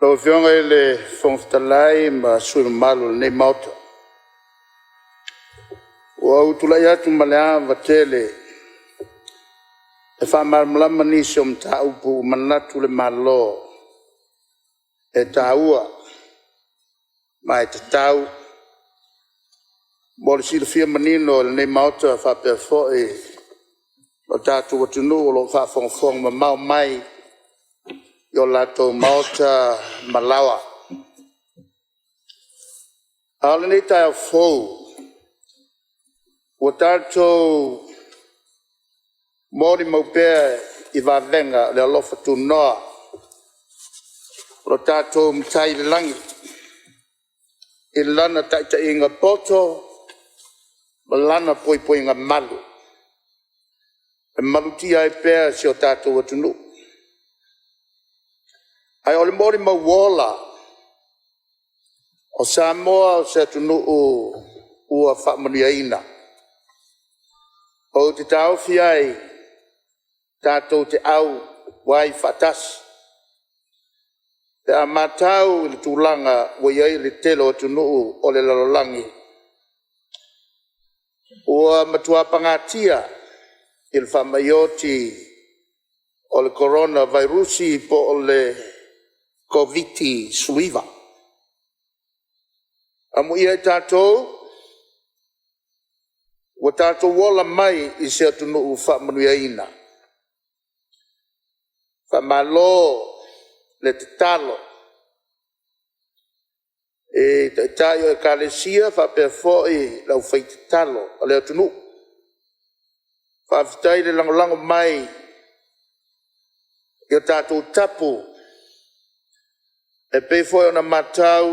Lau Afioga i le Fofoga Fetalai ma sui usufono mamalu o lenei Maota. Ua ou tulai atu ma le ava tele e faamalamalama nisi o mataupu ua manatu le Malo e taua ma e tatau mo le silafia manino e lenei Maota faapea foi lo tatou atunuu o lo o faafogafoga mamao mai i o latou maota ma laoa. A o lenei taeao fou, ua tatou molimau pea i vavega o le alofa tunoa o lo tatou Matai i le lagi, i Lana taitaiga poto ma Lana puipuiga malu, e malutia ai pea si o tatou atunuu. Ae o le molimau ola, o Samoa o se atunuu ua faamanuiaina. Ou te taofi ai, tatou te auai faatasi, pe a matau i le tulaga ua i ai le tele o atunuu o le lalolagi, ua matua pagatia i le faamai oti o le Coronavirus po o le Koviti-19. Amuia i tatou ua tatou ola mai i se atunuu faamanuiaina. Faamalo le tatalo i Taitai o Ekalesia faapea foi le aufaitatalo a le atunuu. Faafetai le lagolago mai i a tatou tapu, e pei foi ona matau,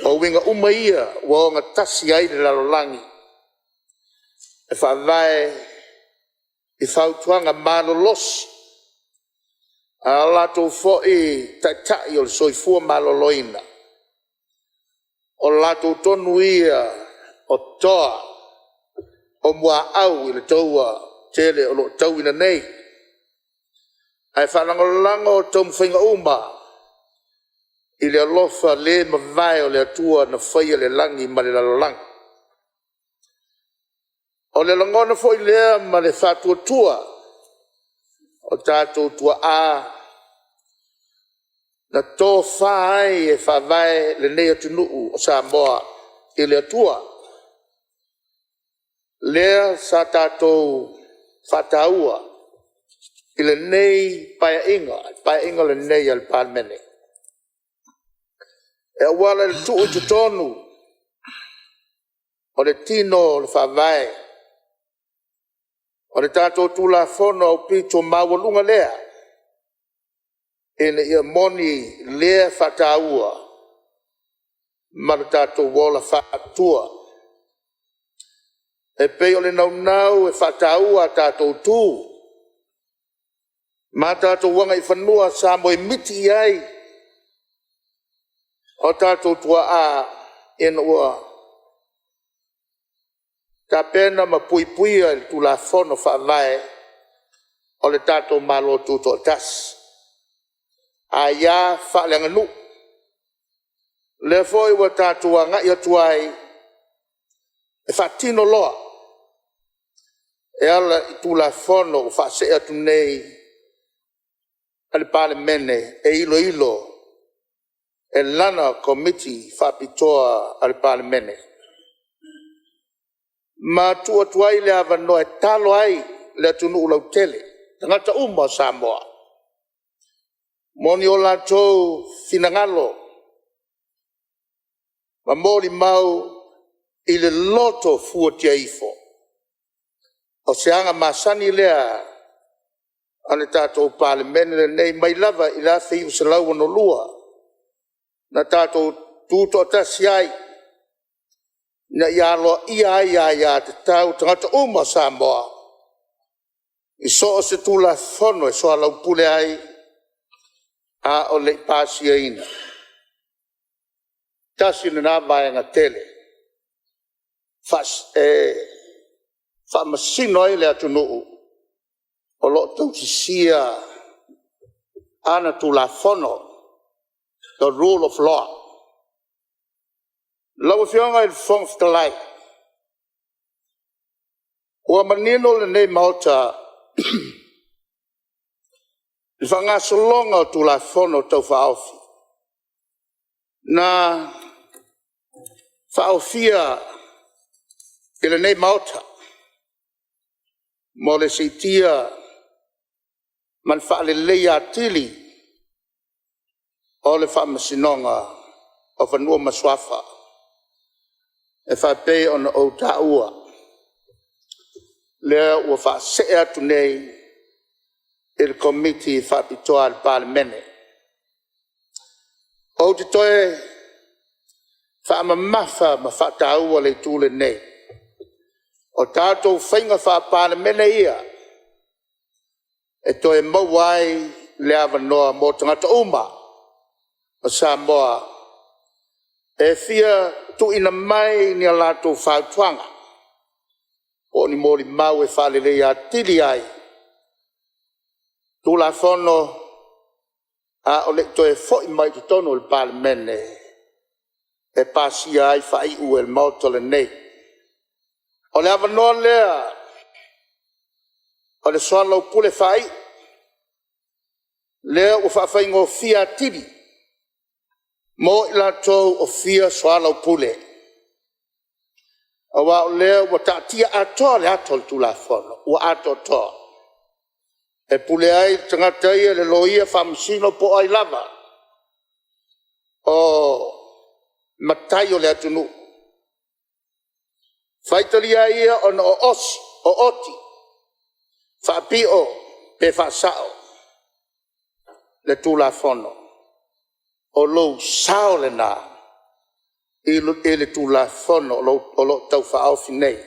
o uiga uma ia ua ogatasi ai le lalolagi, e faavae i fautuaga malolosi a o latou foi taitai o le soifua maloloina. O latou tonu ia o toa o muaau i le taua tele o lo o tauina nei. Ae faalagolago taumafaiga uma i le alofa le mavae o le Atua na faia le lagi ma le lalolagi. O le lagona foi lea ma le faatuatua o tatou tuaa na tofa ai e faavae lenei atunuu o Samoa i le Atua. Lea sa tatou faataua i lenei Paeaiga, le Paeaiga lenei a le Palemene. E auala i le tuu i totonu o le tino o le Faavae, o le tatou Tulafono aupito maualuga lea, ina ia moni lea faataua ma lo tatou ola faatuatua. E pei o le naunau e faataua a tatou tu ma a tatou agaifanua sa moemiti i ai o tatou tuaa, ina ua tapena ma puipuia i le Tulafono Faavae o le tatou Malo Tutoatasi. Aia faale-aganuu. O lea foi ua tatou agai atu ai e faatino loa, e ala i Tulafono ua faasee atu nei a le Palemene e iloilo e lana Komiti Faapitoa a le Palemene. Ma tuu atu ai le avanoa e talo ai le atunuu lautele, tagata uma o Samoa, mo ni o latou finagalo ma molimau i le loto fuatia ifo. O se aga masani lea a le tatou Palemene lenei, mai lava i le 1962 na tatou tutoatasi ai, ina ia aloaia ai aia tatau a tagata uma o Samoa, i so o se Tulafono e soalaupule ai, a o le i pasiaina. E tasi lena vaega tele e faamasino ai le atunuu o lo o tausisia ana Tulafono. The Rule of Law. Lau Afioga i le Fofoga Fetalai, ua manino lenei Maota i le faagasologa o Tulafono Tau Faaofi, na faaofia i lenei Maota, mo le siitia ma le faaleleia atili o le Faamasinoga o Fanua ma Suafa. E faapei ona ou taua, lea ua faasee atu nei i le Komiti Faapitoa a le Palemene. Ou te toe faamamafa ma faataua le itu lenei. O tatou faiga faa-Palemene ia, e toe maua ai le avanoa mo tagata uma o Samoa, e fia tuuina mai ni a latou fautuaga, po o ni molimau e faaleleia atili ai Tulafono a o le i toe foi mai i totonu o le Palemene, e pasia ai faaiu e le Maota lenei. O le avanoa lea o le soalaupule faaiu, lea ua faafaigofie atili mo i latou o fia soalaupule. Aua o lea ua taatia atoa le ata o le Tulafono ua atoatoa. E pule ai le tagata ia, le loia faamasino po o ai lava, o matai o le atunuu. E faitalia ia ona oti, faapio pe faasao le Tulafono. O lou sao lena i le Tulafono o lo o tau faaofi nei.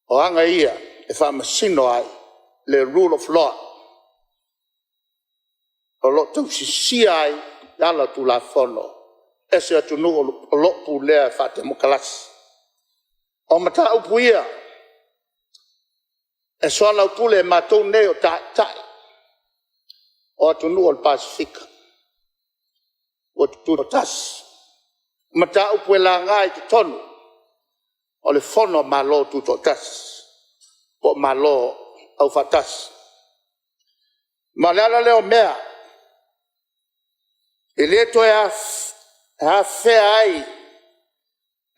O aga ia e faamasino ai le Rule of Law, o lo o tausisia ai le ala o Tulafono e se atunuu o lo o pulea faatemokarasi. O mataupu ia e soalaupule e matou nei o taitai o atunuu o le Pasefika ua tutoatasi. O mataupu e laga i totonu o le Fono a Malo Tutoatasi, po o Malo Aufaatasi. Ma o le ala lea o mea, e le toe afea ai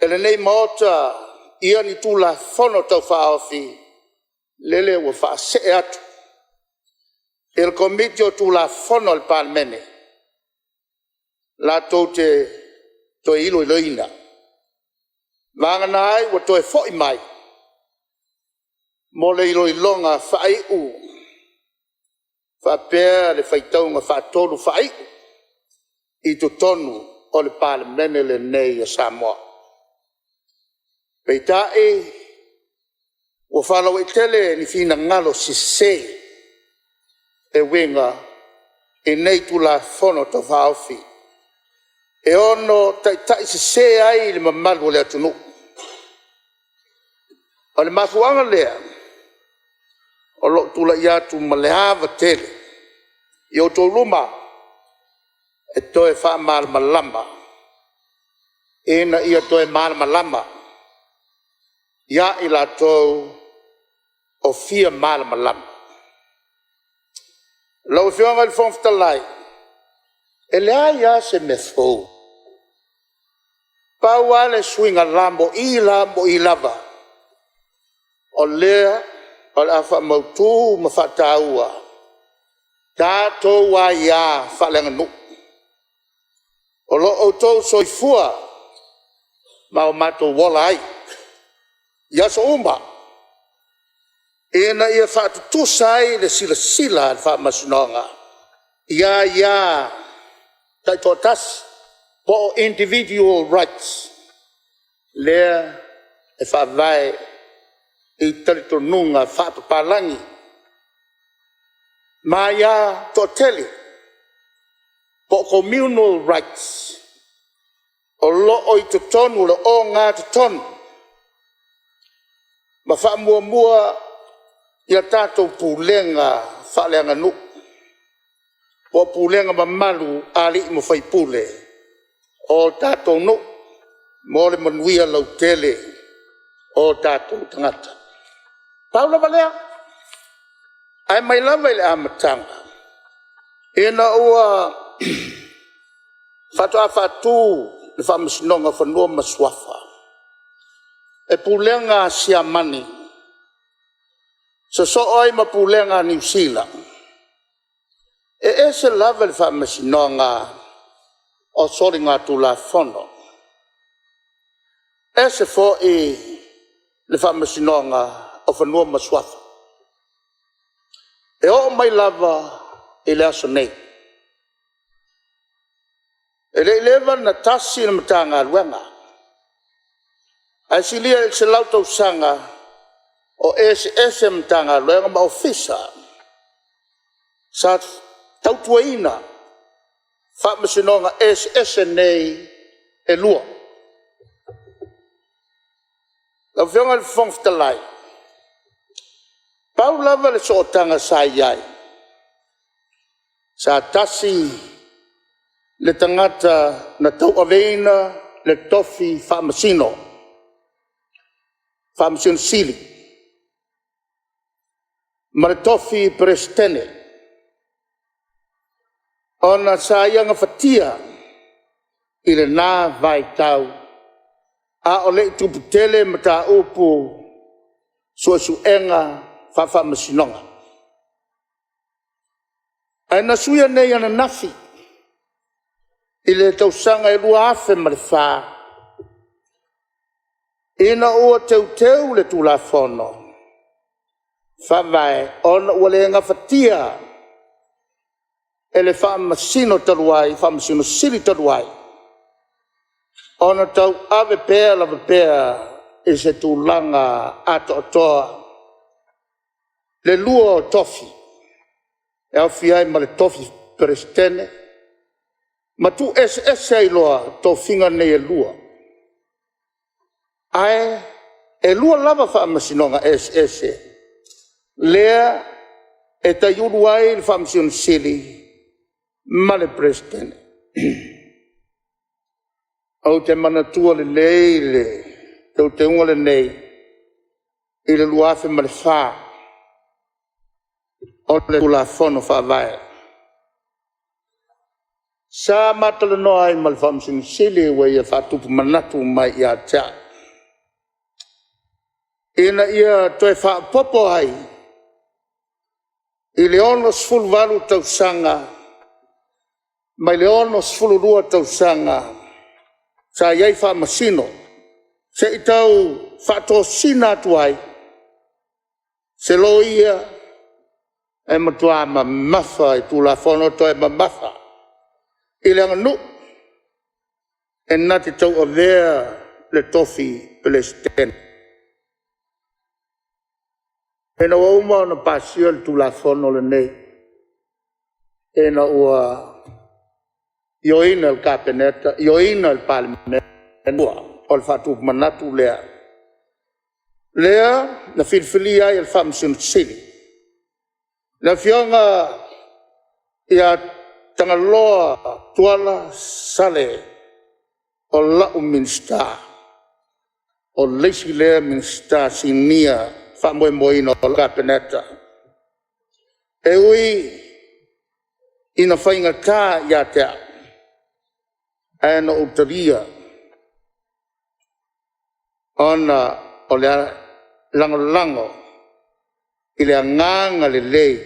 e lenei Maota ia ni Tulafono Tau Faaofi, lele ua faasee atu i le Komiti o Tulafono a le Palemene, latou te toe iloiloina. Vagana ai ua toe foi mai mo le iloiloga faaiu faapea le faitauga faatolu faaiu i totonu o le Palemene lenei o Samoa. Peitai ua faalauaitele ni finagalo sese, e uiga i nei Tulafono Tau Faaofi, e ono taitaisese ai le mamalu o le atunuu. O le mafuaaga lea o lou tulai atu ma le ava tele i outou luma, e toe faamalamalama, ina ia toe malamalama ia i latou o fia malamalama. Lau Afioga i le Fofoga Fetalai, e leai lava se mea fou. E pau lava le suiga lamo'i lamo'i lava, o lea o le a faamautu ma faataua tatou aia faale-aganuu. O lo o outou soifua ma o matou ola ai i aso uma. Ina ia faatutusa ai le silasila a le Faamasinoga i aia taitoatasi po o individual rights, lea e faavae i talitonuga faapapalagi ma aia toatele, po o communal rights. O lo o i totonu o le ogatotonu ma faamuamua ia tatou pulega faale-aganuu. Po o pulega mamalu a alii ma faipule o tatou nuu, mo le manuia lautele o tatou tagata. E pau lava lea, ae mai lava i le amataga ina ua faatoa faatu le Faamasinoga o Fanua ma Suafa, e pulega a Siamani, sosoo ai ma pulega a Niu Sila. E ese lava le faamasinoga o Soligatulafono, ese foi le Faamasinoga o Fanua ma Suafa. E oo mai lava i le aso nei. E le i leva ona tasi le Matagaluega, ae silia i le 100 tausaga o eseese Matagaluega ma Ofisa sa tautuaina Faamasinoga eseese nei e 2. Lau Afioga i le Fofoga Fetalai, pau lava le sootaga sa i ai, sa tasi le tagata na tauaveina le tofi Faamasino, Faamasino Sili, ma le tofi Peresetene. Ona sa ia gafatia i lena vaitau, a o le i tupu tele mataupu suesuega faa-faamasinoga. Ae na suia nei ananafi i le tausaga e 2004, ina ua teuteu le Tulafono Faavae, ona ua le gafatia e le Faamasino talu ai, Faamasino Sili talu ai, ona tauave pea lava pea i se tulaga atoatoa le 2 o tofi, e aofia ai ma le tofi Peresetene, ma tuueseese ai loa tofiga nei e 2. Ae e 2 lava Faamasinoga eseese lea e taiulu ai le Faamasino Sili ma le Peresetene. Ou te manatua lelei le teuteuga lenei i le 2004 o le Tulafono Faavae. Sa ma talanoa ai ma le Faamasino Sili ua ia faatupu manatu mai ia te au, ina ia toe faaopoopo ai i le 68 tausaga mai le 62 tausaga sa i ai Faamasino, se i tau faatosina atu ai se loia e matua mamafa i Tulafono, toe mamafa i le aganuu, e na te tauavea le tofi Peresetene. Ina ua uma ona pasia le Tulafono lenei, ina ua ioeina e le Kapeneta, ioeina e le Palemene, o le faatupu manatu lea, lea na filifilia ai e le Faamasino Sili le Afioga ia Tagaloa Tuala Sale o lau Minisita. O le isi lea Minisita Sinia faamoemoeina o le Kapeneta. E ui ina faigata ia te au, ae na ou talia ona o le lagolago i le agaga lelei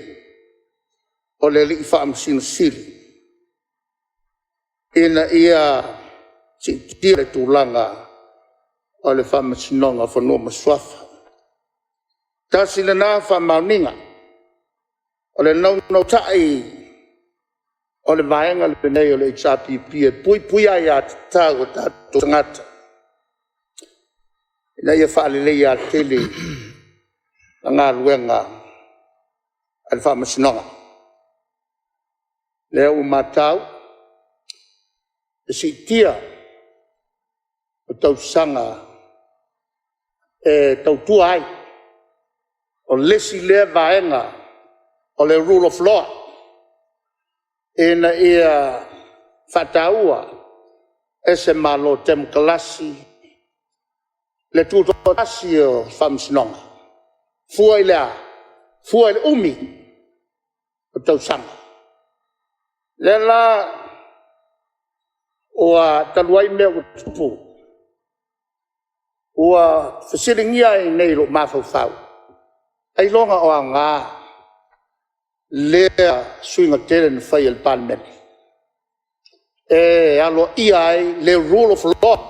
o le Faamasino Sili, ina ia siitia le tulaga o le Faamasinoga o Fanua ma Suafa. Tasi lena faamaoniga o le naunautai o le Vaega lenei o le HRPP e puipuia aia tatau a tatou tagata, ina ia faaleleia atili le galuega a le Faamasinoga. O lea ua matau, le siitia o tausaga e tautua ai. O le isi lea vaega o le Rule of Law, Ina ia faataua e se Malo Temokarasi le tutoatasi o Faamasinoga. Fua i le a? Fua i le umi o tausaga. O lea la ua talu ai mea ua tutupu, ua fesiligia ai nei i lou mafaufau, ailoga o aoga lea suiga tele na fai e le Palemene, e aloaia ai le Rule of Law,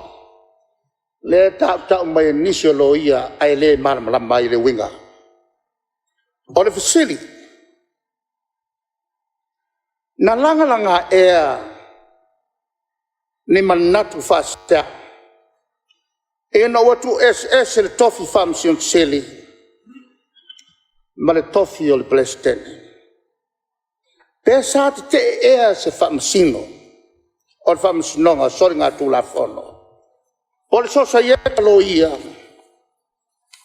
lea e tautau mai e nisi o loia ae le malamalama ai i le uiga. O le fesili; na lagalaga ea ni manatu faasea ina ua tuueseese le tofi Faamasino Sili ma le tofi o le Peresetene? Pe sa tetee ea se Faamasino o le Faamasinoga o Soligatulafono po o le Sosaiete a Loia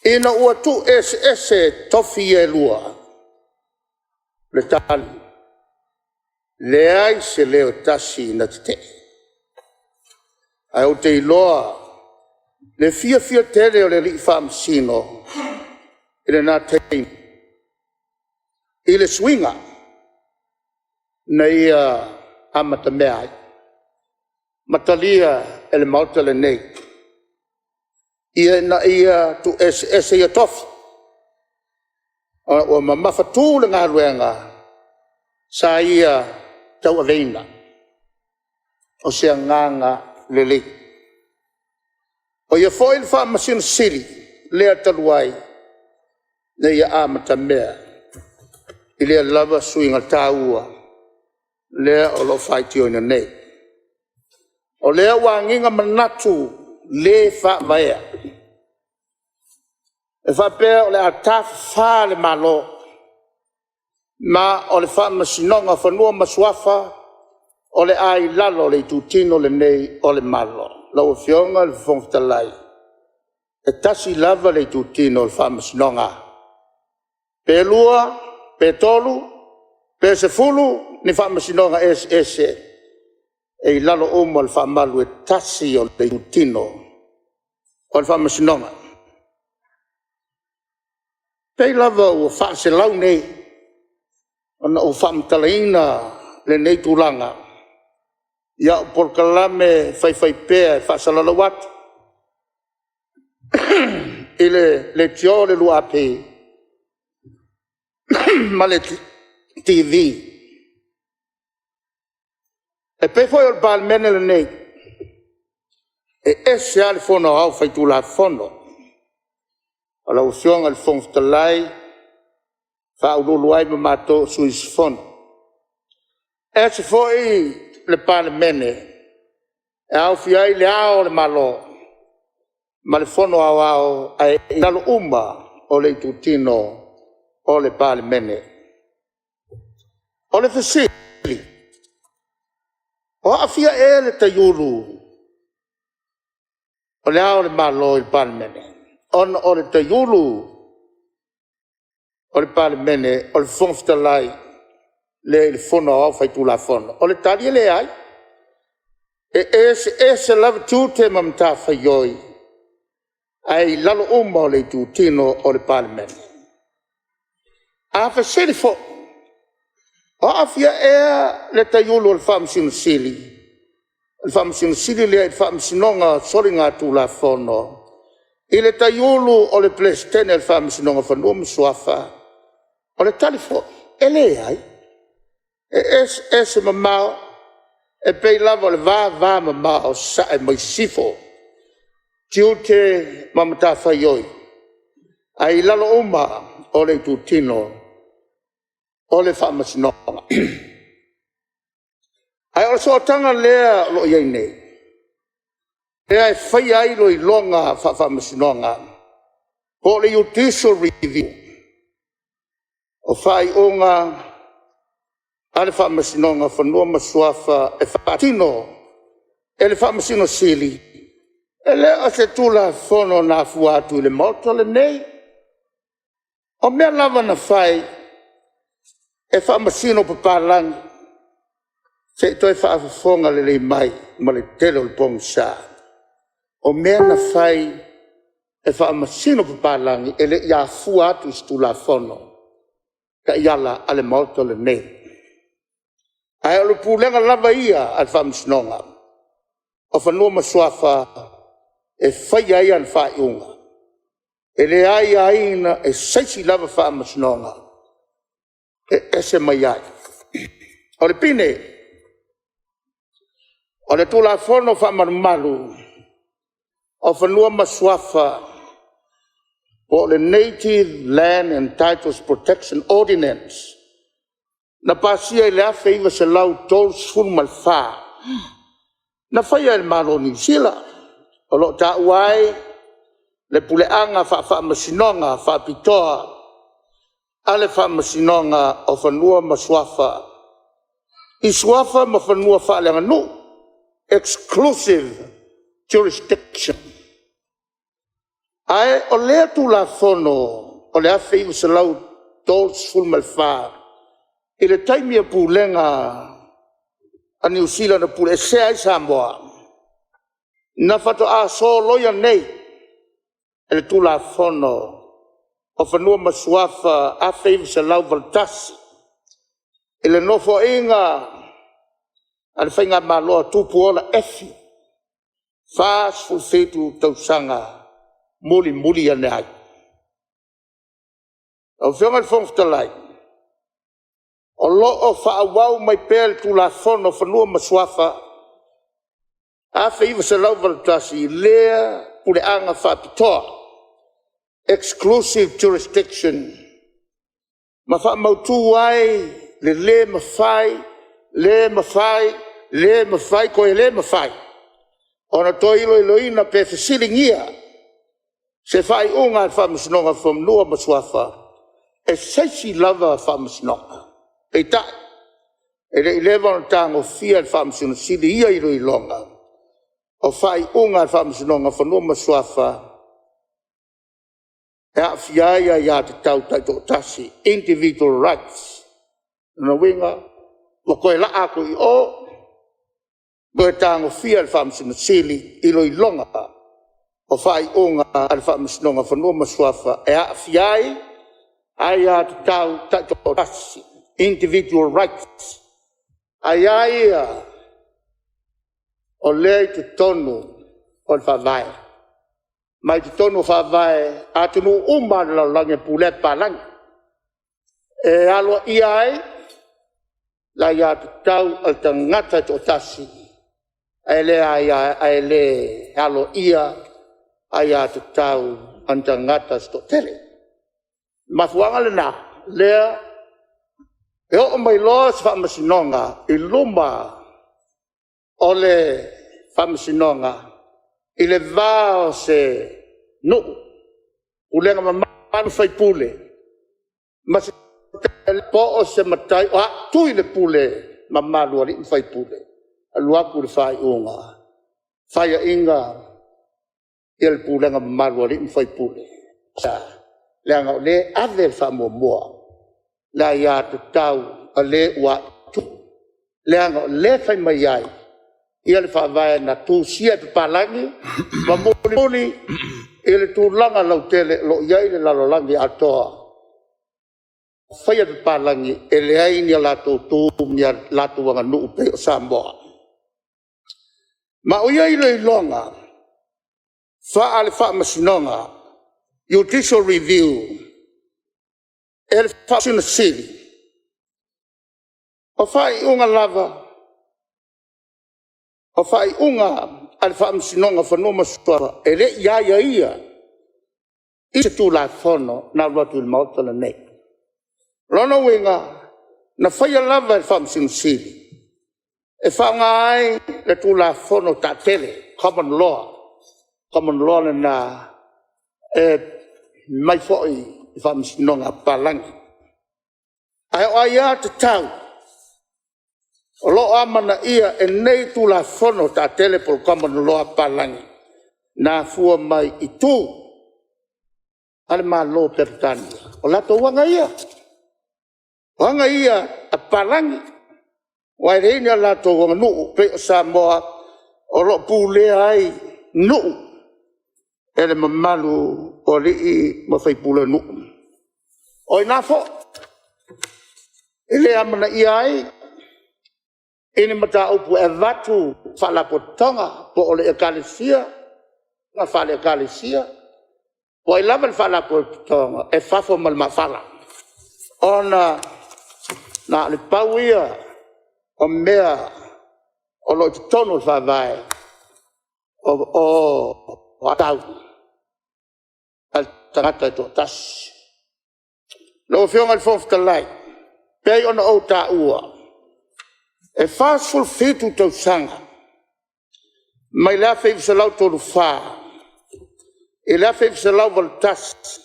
ina ua tuueseese tofi ia e lua? O le tali, leai se leo e tasi na tetee. Ae ou te iloa le fiafia tele o le alii Faamasino i lena taimi, i le suiga na ia amatamea ai, ma talia e le Maota lenei, ina ia tuueseese ia tofi. Ona ua mamafatu le galuega sa ia tauaveina. O se agaga lelei. O ia foi le Faamasino Sili lea talu ai, na ia amatamea i lea lava suiga taua, lea o lo o faitioina nei. O lea ua agiga manatu le faavaea, e faapea o le a tafafa le Malo, ma o le Faamasinoga o Fanua ma Suafa o le a i lalo o le itutino lenei o le Malo. Lau Afioga i le Fofoga Fetalai, e tasi lava le itutino o le Faamasinoga. Pe 2, pe 3, pe 10 ni Faamasinoga eseese, e i lalo uma o le faamalu e tasi o le itutino o le Faamasinoga. E pei lava ua faaselau nei ona ou faamatalaina lenei tulaga i au polokalame faifaipea e faasalalau atu i le leitio le 2AP ma le TV. E pei foi o le Palemene lenei, e ese lava le Fono Aoao Faitulafono. O lau Afioga i le Fofoga Fetalai, e faauluulu ai ma matou o sui usufono. E ese foi le Palemene e aofia ai Le Ao o le Malo ma le Fono Aoao, ae i lalo uma o le itutino o le Palemene. O le fesili; o aafia ea le taiulu o Le Ao o le Malo i le Palemene, ona o le taiulu o le Palemene o le Fofoga Fetalai lea i le Fono Aoao Faitulafono? O le tali, e leai. E eseese lava tiute ma matafaioi, ae i lalo uma o le itutino o le Palemene. A fesili foi, o aafia ea le taiulu o le Faamasino Sili, o le Faamasino Sili lea i le Faamasinoga o Soligatulafono, i le taiulu o le Peresetene o le Faamasinoga o Fanua ma Suafa? O le tali foi, e leai. E eseese mamao, e pei lava o le vavamamao Sasae mai Sisifo, tiute ma matafaioi, ae i lalo uma o le itutino o le Faamasinoga. Ae o le sootaga lea o lo o i ai nei, lea e faia ai iloiloga faa-Faamasinoga po o le Judicial Review, o faaiuga a le Faamasinoga o Fanua ma Suafa e faatino e le Faamasino Sili, e le o se Tulafono na afua atu i le Maota lenei. O mea lava na fai e faamasino papalagi. Se i toe faafofoga lelei mai ma le tele o le pogisa. O mea na fai e faamasino papalagi, e le i afua atu i se Tulafono taiala a le Maota lenei. Ae o le pulega lava ia a le Faamasinoga o Fanua ma Suafa e faia ai ana faaiuga. E le aiaina e se isi lava Faamasinoga e ese mai ai. O le pine, o le Tulafono Faamalumalu o Fanua ma Suafa po o le Native Land and Titles Protection Ordinance na pasia i le 1934, na faia e le Malo o Niu Sila. O lo o taua ai le puleaga faafaamasinoga faapitoa a le Faamasinoga o Fanua ma Suafa, i suafa ma fanua faale-aganuu, exclusive jurisdiction. Ae o lea Tulafono o le 1934, i le taimi o pulega a Niu Sila na puleesea ai Samoa, na faatoa soloia nei e le Tulafono o Fanua ma Suafa 1981, i le Nofoaiga a le Faigamalo a Tupuola Efi, 47 tausaga mulimuli ane ai. Lau Afioga i le Fofoga Fetalai, o lo o faaauau mai pea le Tulafono o Fanua ma Suafa 1981, lea puleaga faapitoa, exclusive jurisdiction ma faamautu ai le le mafai, le mafai, le mafai toe le mafai ona toe iloiloina pe fesiligia se faaiuga a le Faamasinoga o Fanua ma Suafa e se isi lava Faamasinoga. Peitai, e le i leva ona tagofia e le Faamasino Sili ia iloiloga o faaiuga a le Faamasinoga o Fanua ma Suafa e aafia ai aia tatau taitoatasi, individual rights. O lona uiga, ua toe laa atu i o, toe tagofia e le Faamasino Sili iloiloga o faaiuga a le Faamasinoga o Fanua ma Suafa e aafia ai aia tatau taitoatasi, individual rights. Aia ia o lea e i totonu o le Faavae, ma i totonu o Faavae a atunuu uma lava o le lalolagi e pulea e papalagi. E aloaia ai le aia tatau a le tagata e toatasi, ae le aloaia aia tatau a ni tagata se toatele. O le mafuaaga lena o lea e oo mai loa se faamasinoga i luma o le Faamasinoga i le va o se nuu, pulega mamalu faipule ma se po o se matai o atu i le pule mamalu a alii ma faipule. Alu atu le faaiuga, faiaina ia le pulega mamalu a alii ma faipule. Aisea? Leaga o lea e ave le faamuamua i le aia tatau a le ua atu i tua. Leaga o lea e fai mai ai ia le Faavae na tusia e papalagi, ma mulimuli i le tulaga lautele o lo o i ai le lalolagi atoa. Na faia e papalagi e leai ni a latou tu ma ni a latou aganuu e pei o Samoa. Ma o ia iloiloga faale-Faamasinoga, Judicial Review e le Faamasino Sili, o faaiuga lava, o faaiuga a le Faamasinoga o Fanua ma Suafa, e le i aiaia i se Tulafono na alu atu i le Maota lenei. O lona uiga, na faia lava e le Faamasino Sili e faaaoga ai le Tulafono Taatele, Common Law. Common Law lena e mai foi i faamasinoga a papalagi. Ae o aia tatau o lo o amanaia e nei Tulafono Taatele po o le Common Law a papalagi, na afua mai i tu a le Malo o Peretania, o latou aga ia. O aga ia a papalagi Aua e leai ni a latou aganuu pei o Samoa o lo o pulea ai nuu e le mamalu o alii ma faipule o nuu. O i ina foi, e le amanaia ai ni mataupu e avatu i Faalapotopotoga po o le Ekalesia, faale-Ekalesia, po o ai lava le Faalapotopotoga, e fafo ma le mafala. Ona na o le pau ia o mea o lo o i totonu o le Faavae, o aiatatau a le tagata e toatasi. Lau Afioga i le Fofoga Fetalai, e pei ona ou taua, e 47 tausaga mai le 1934 i le 1981,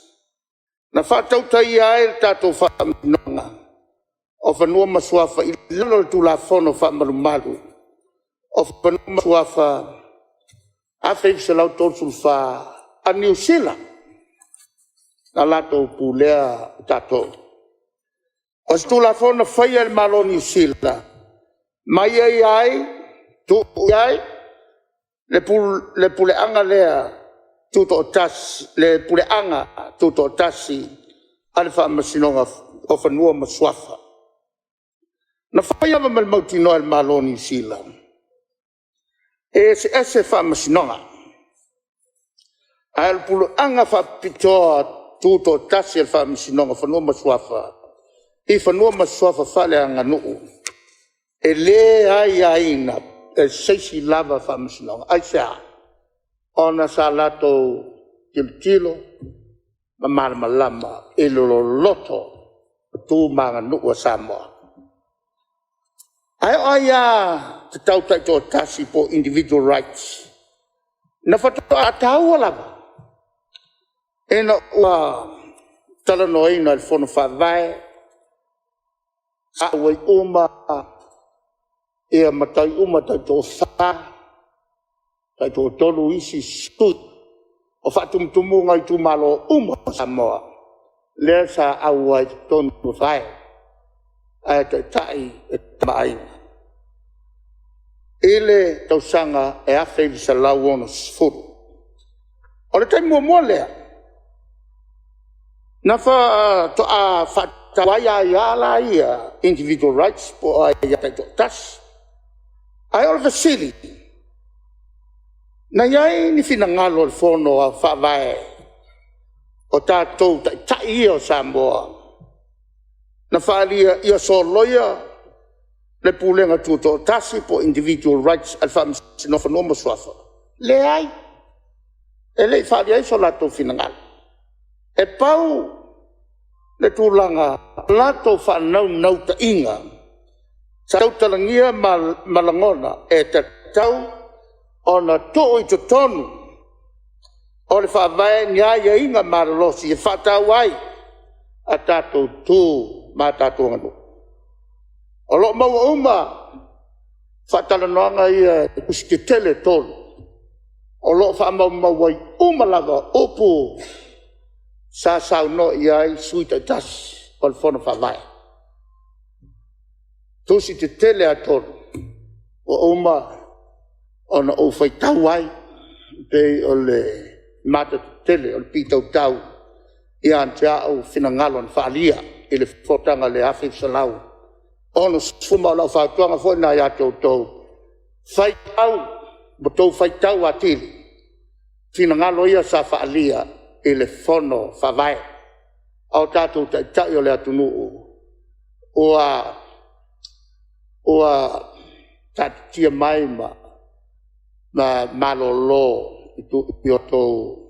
na faatautaia ai le tatou Faamasinoga o Fanua ma Suafa i lalo o le Tulafono Faamalumalu o Fanua ma Suafa 1934 a Niu Sila, na latou pulea tatou. O se Tulafono na faia e le Malo o Niu Sila, ma aiaia ai, tuu i ai le puleaga lea tutoatasi, le puleaga tutoatasi a le Faamasinoga o Fanua ma Suafa. Na faia lava ma le mautinoa e le Malo o Niu Sila, e eseese faamasinoga. Ae o le puleaga faapitoa tutoatasi a le Faamasinoga o Fanua ma Suafa i fanua ma suafa faaleaganuu, e le aiaina e se isi lava Faamasinoga. Aisea? Ona sa latou tilotilo ma malamalama i le loloto o tu ma aganuu a Samoa. Ae oo lava i aiatatau taitoatasi po o individual rights, na faatoa taua lava ina ua talanoaina e le Fono Faavae, sa auai uma matai uma taitoafa, taitoatolu isi sui o faatumutumuga o itumalo uma o Samoa, lea sa auai i totonu o le Faavae, ae taitai e Tama a Aiga i le tausaga e 1960. O le taimi muamua lea na faatoa faataua ai aia la ia, individual rights po o aia taitoatasi. Ae o le fesili; na i ai ni finagalo o le Fono Faavae o tatou Taitai ia o Samoa na faaalia ia soloia le pulega tutoatasi po o individual rights a le Faamasinoga o Fanua ma Suafa? Leai, e le i faaalia ai so latou finagalo. E pau le tulaga o latou faanaunautaiga, sa tautalagia ma lagona, e tatau ona tuu i totonu o le Faavae ni aiaiga malolosi e faataua ai a tatou tu ma a tatou aganuu. O lo o maua uma faatalanoaga ia i tusi tetele e 3, o lo o faamaumau ai uma lava upu sa saunoa i ai sui taitasi o le Fono Faavae. Tusi tetele lava e 3, ua uma ona ou faitau ai, e pei o le mata tetele o le pitautau ia te au finagalo na faaalia i le Fonotaga i le 1960. Ma o lau fautuaga foi lena ia te outou, faitau ma outou faitau atili finagalo ia sa faaalia i le Fono Faavae a o tatou taitai o le atunuu ua taatitia mai ma malolo i o latou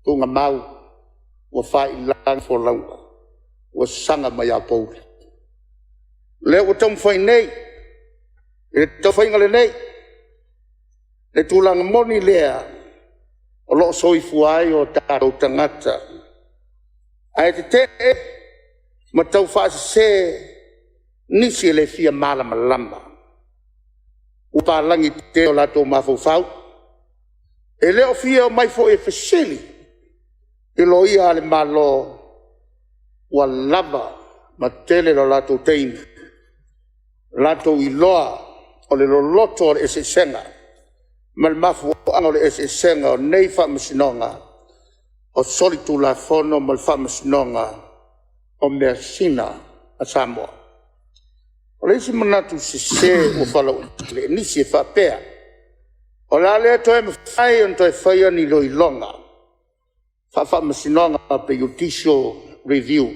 tuugamau ua fai i lagi folauga, ua saga mai aopouli. O lea ua taumafai nei i le taumafaiga lenei, le tulaga moni lea o lo o soifua ai o tatou tagata, ae tetee ma taufaasese nisi e le fia malamalama. Ua palagi tetele o latou mafaufau, e le o fia omai foi e fesili i loia a le Malo ua lava Ma tele lo latou taimi, latou iloa o le loloto o le eseesega ma le mafuaaga o le eseesega o nei Faamasinoga o Solitulafono ma le Faamasinoga o Measina a Samoa. O le isi manatu sese ua falauaitele e nisi e faapea, o le a le toe mafai ona toe faia ni iloiloga faa-Faamasinoga pe Judicial Review.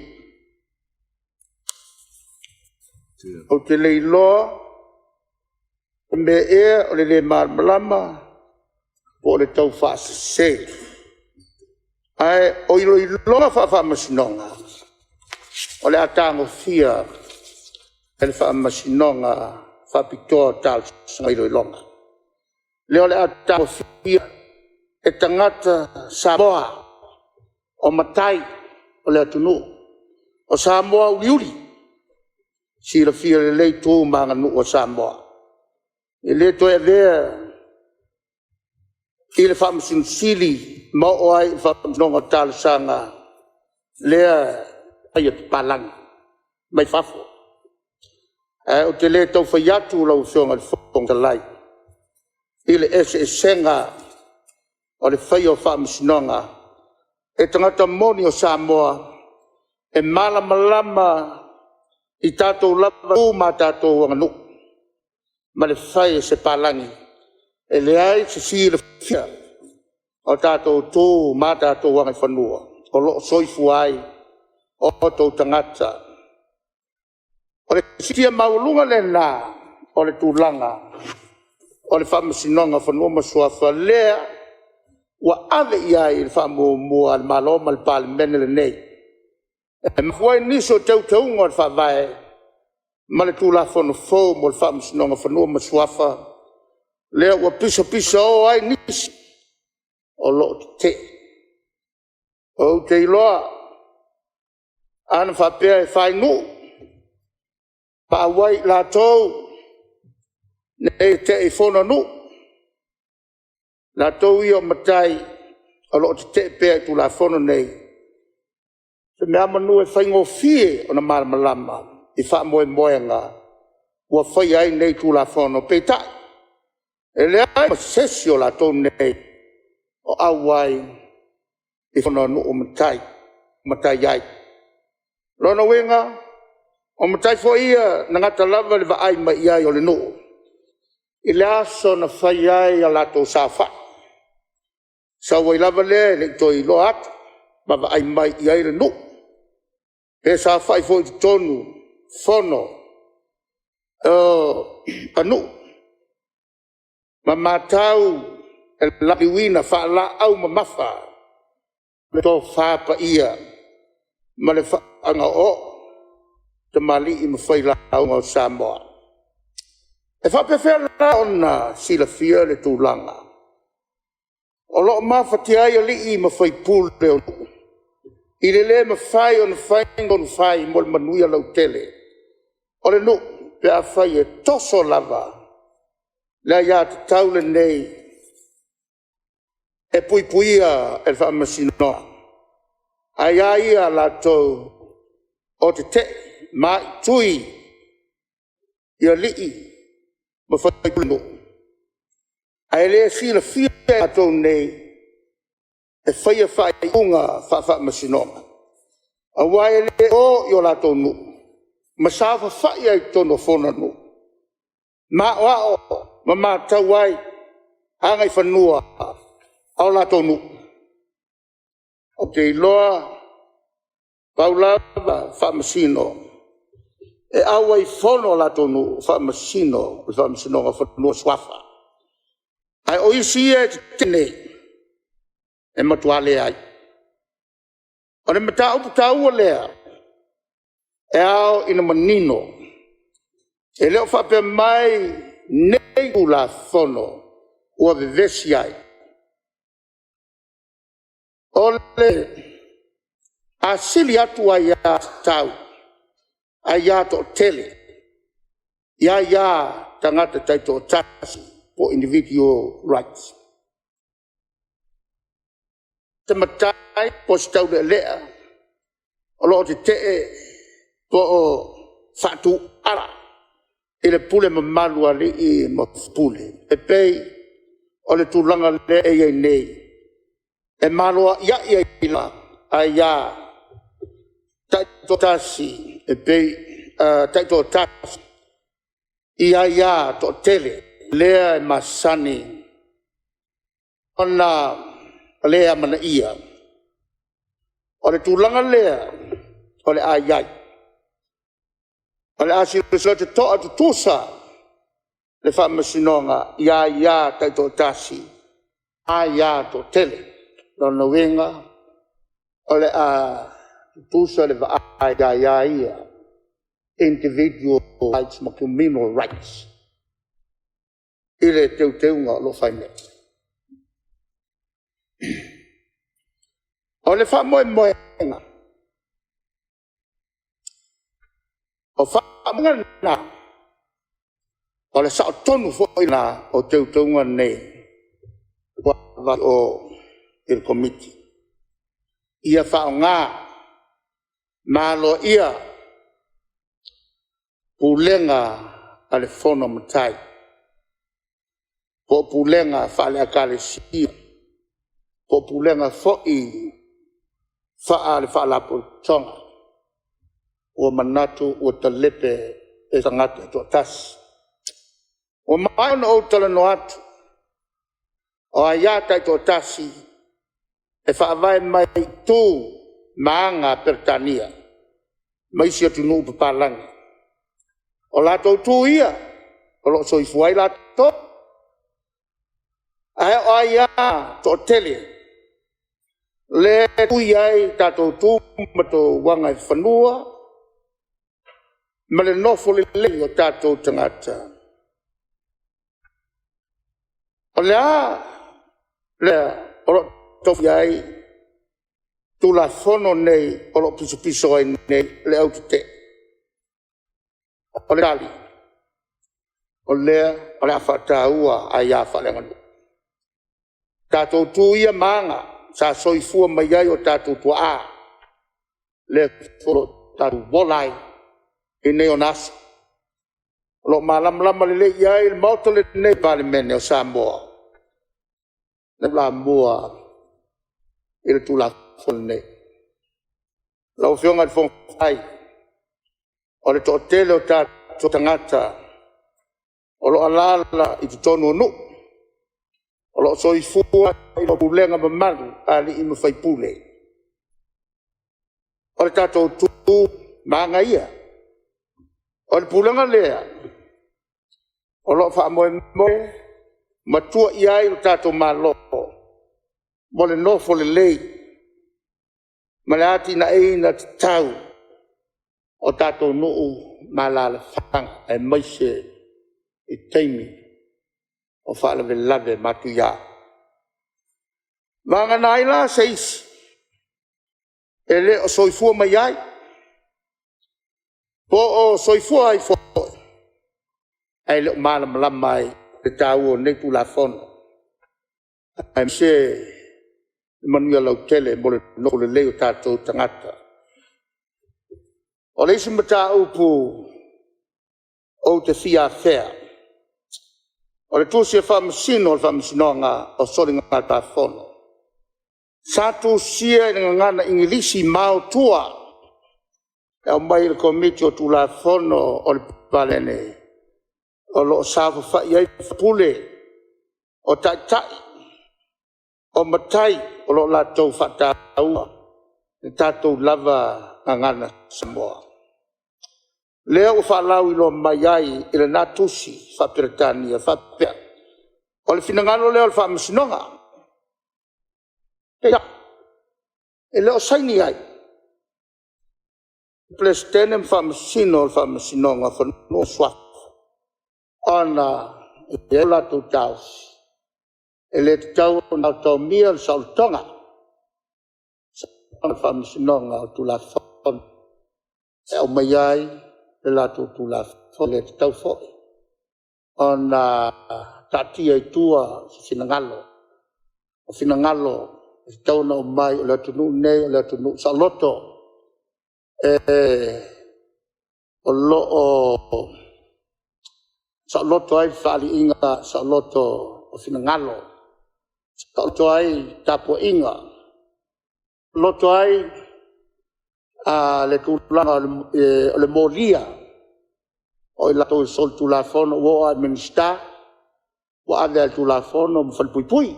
Ou te le iloa o le mea ea o le le malamalama po o le taufaasese. Ae o iloiloga faa-Faamasinoga, o le a tagofia e le Faamasinoga Faapitoa o Talosaga ma Iloiloga. Lea o le a tagofia e tagata Samoa o matai o le atunuu, o Samoa auliuli, silafia lelei tu ma aganuu a Samoa. E le toe avea i le Faamasino Sili ma oo ai i le Faamasinoga o Talosaga lea e fai e papalagi mai fafo. Ae ou te le tau fai atu lau Afioga i le Fofoga Fetalai, i le eseesega o le faia o faamasinoga e tagata moni o Samoa, e malamalama i tatou lava tu ma tatou aganuu, ma le fai e se palagi e leai se silafia o tatou tu ma a tatou agaifanua, o lo o soifua ai o tatou tagata. O le siitia maualuga lena o le tulaga o le Faamasinoga o Fanua ma Suafa, lea ua ave i ai le faamuamua a le Malo ma le Palemene lenei. E mafua ai nisi o teuteuga o le Faavae ma le Tulafono fou mo le Faamasinoga o Fanua ma Suafa, lea ua pisapisao ai nisi o lo o tetee. Ou te iloa, a na faapea e fai nuu ma auai i latou nei e tetee i fono a nuu, latou ia o matai o lo o tetee pea i Tulafono nei, o se mea lava manu e faigofie ona malamalama i faamoemoega ua faia ai nei Tulafono. Peitai, e leai ma se isi o latou nei o auai i fono a nuu o matai ai. O lona uiga, o matai foi ia na gata lava le vaai mai i ai o le nuu, i le aso na fai ai a latou saofai, sau ai lava lea e le i toe iloa atu ma vaai mai i ai le nuu. Pe saofai foi i totonu o fono a nuu ma matau e lauliliuina faalaau mamafa le tofa paia ma le faautaga oooo a tamalii ma failauga o Samoa. E faapefea la ona silafia le tulaga o lo o mafatia ai alii ma faipule o nuu, i le le mafai ona fai ni tonu fai mo le manuia lautele o le nuu, pe afai e toso lava le aiatatau lenei e puipuia e le Faamasinoga, aia ia a latou o tetee mataitu i alii ma faipule o nuu, ae le silafia e i latou nei e faia faaiuga faa-Faamasinoga? Aua e le o i o latou nuu ma saofafai ai i totonu o fono a nuu, ma aoao ma matau ai agaifanua a o latou nuu. Ou te iloa, pau lava faamasino e auai i fono a latou nuu, o faamasino o le Faamasinoga o Fanua ma Suafa. Ae o isi ia e tetee nei, e matua leai. O le mataupu taua lea e ao ina manino. E le o faapea mai nei Tulafono ua vevesi ai. O le a sili atu aia tatau, aia toatele, i aia tagata taitoatasi po o individual rights. Se matai po o se taulealea o lo o tetee Po o faatuala i le pule mamalu a alii ma faipule, e pei o le tulaga lea e i ai nei. E maloai ai lava aia taitoatasi i aia toatele, lea e masani ona le amanaia. O le tulaga lea o le a i ai, o le a silasila totoa tutusa le Faamasinoga i aia taitoatasi, aia toatele. O lona uiga, o le a tutusa le vaai i aia ia, individual rights ma communal rights i le teuteuga o lo o fai nei. O le faamoemoega, o na, o le sao tonu foi lena o teuteuga nei ua avatu i o i le Komiti. Ia faaaoga ma aloaia pulega a le fono a matai, po o pulega faale-ekalesia, po o pulega foi faale-faalapotopotoga. Ua manatu ua talepe e tagata e toatasi. Ua maea ona ou talanoa atu, o aia taitoatasi e faavae mai i tu ma aga a Peretania ma isi atunuu papalagi. O latou tu ia o lo o soifua ai latou. Ae o aia toatele, lea e tui ai tatou tu ma tatou agaifanua ma le nofo lelei o tatou tagata. O le a le mea o lo o tau fai ai Tulafono nei o lo o pisopiso ai nei le au tetee? O le tali, o lea o le a faataua aia faale-aganuu. Tatou tu ia ma aga sa soifua mai ai o tatou tuaa, lea foi o lo o tatou ola ai i nei ona aso. O lo o malamalama lelei i ai le Maota lenei o le Palemene o Samoa, le lamua i le Tulafono lenei. Lau Afioga i le Fofoga Fetalai, o le toatele o tatou tagata o lo o alaala i totonu o nuu, o lo o soifua i lalo o pulega mamalu a alii ma faipule. O le tatou tu ma aga ia. O le pulega lea o lo o faamoemoe ma tua i ai lo tatou Malo mo le nofo lelei ma le atinaeina tatau o tatou nuu ma alalafaga aemaise i taimi o faalavelave matuia. Vagana ai la se isi e le o soifua mai ai, po o soifua ai foi, ae le o malamalama ai i le taua o nei Tulafono, aemaise le manuia lautele mo le nofo lelei o tatou tagata. O le isi mataupu ou te fia afea, o le tusi a Faamasino o le Faamasinoga o Soligatulafono. Sa tusia i le gagana Igilisi maotua, e aumai i le Komiti o Tulafono o le Palemene, o lo o saofafai ai faipule o taitai, o matai o lo o latou faataua le tatou lava Gagana Samoa. Lea ua faalauiloa mai ai i lena tusi faa-Peretania e faapea; “O le finagalo lea o le Faamasinoga, peitai, e le o saini ai le Peresetene ma Faamasino o le Faamasinoga o Fanua ma Suafa, ona e i ai lo latou taofi, e le tatau ona taotaomia le saolotoga o le Faamasinoga o Tulafono e aumai ai le latou Tulafono. E le tatau foi ona taatia i tua se finagalo, o finagalo e tatau ona aumai. O le atunuu lenei o le atunuu saoloto, e O lo o saoloto ai fefaaliaiga saoloto o finagalo, saoloto ai tapuaiga, saoloto ai le tulaga o le molia o i latou e solitulafono. Ua oo lava i Minisita ua ave lava i le Tulafono ma falepuipui.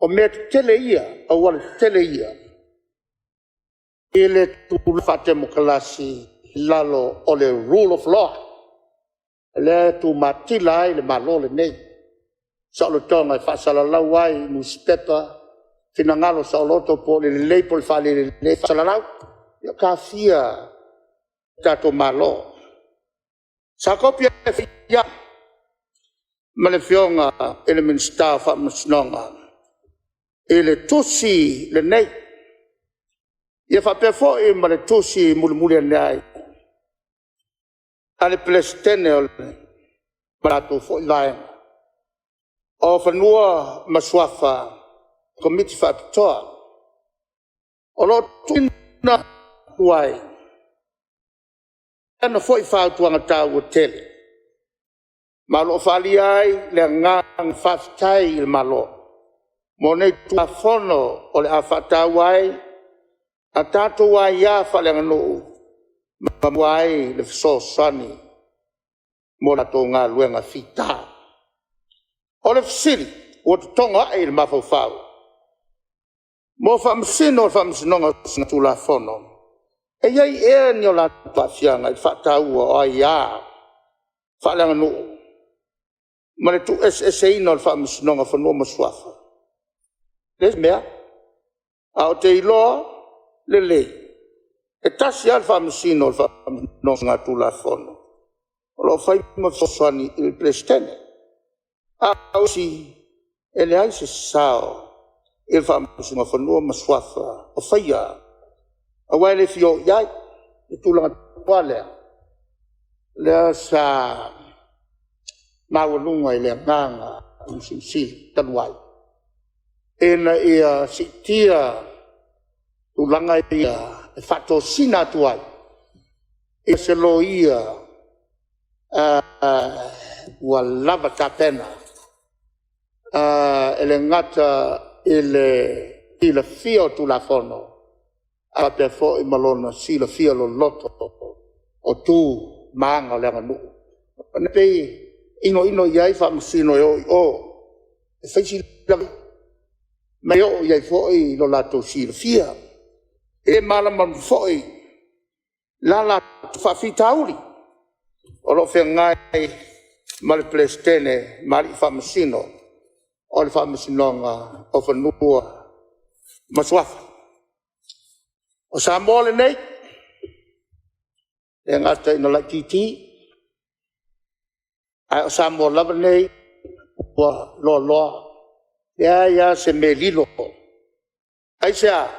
O mea tetele ia, o auala tetele ia, i le tulaga faatemokarasi i lalo o le Rule of Law. O lea e tumatila ai le Malo lenei, saolotoga e faasalalau ai i nusipepa finagalo saoloto po o le lelei po o le faale-lelei, e faasalalau. E le o taofia e lo tatou Malo. Sa kopi ai foi au ma le Afioga i le Minisita o Faamasinoga i le tusi lenei. Ia faapea foi ma le tusi mulimuli ane ai a le Peresetene ma le latou foi Vaega o Fanua ma Suafa Komiti Faapitoa. O lo o tuuina atu ai ana foi fautuaga taua tele, ma o lo o faaalia ai le agaga faafetai i le Malo, mo nei Tulafono o le a faataua ai a tatou aia faale-aganuu ma maua ai le fesoasoani mo le tatou galuega fita. O le fesili ua totogo ae i le mafaufau, mo Faamasino o le Faamasinoga o Soligatulafono, e i ai ea ni o latou aafiaga i le faataua o aia faale-aganuu ma le tuueseeseina o le Faamasinoga o Fanua ma Suafa? E leai se mea. Ae ou te iloa lelei, e tasi lava le Faamasino o le Faamasinoga o Soligatulafono, o lo o fai ma fesoasoani i le Peresetene. A o isi, e leai se sao i le Faamasinoga o Fanua ma Suafa o faia, aua e le fia o i ai. O le tulaga tonu lava lea, lea sa maualuga i le agaga o le Faamasino Sili talu ai, ina ia siitia tulaga ia e faatosina atu ai, i se loia ua lava tapena. E le gata i le silafia o Tulafono, ae faapea foi ma lona silafia loloto o tu ma aga o le aganuu. E pei e inoino i ai faamasino e o i o, e fai si lelei, ma e oo i ai foi lo latou silafia. E malamalama foi la latou faafitauli o lo o feagai ma le Peresetene ma alii Faamasino o le Faamasinoga o Fanua ma Suafa. O Samoa lenei, e le gata ina laitiiti, a o Samoa lava nei ua loaloa, e leai lava se mea e lilo. Aisea?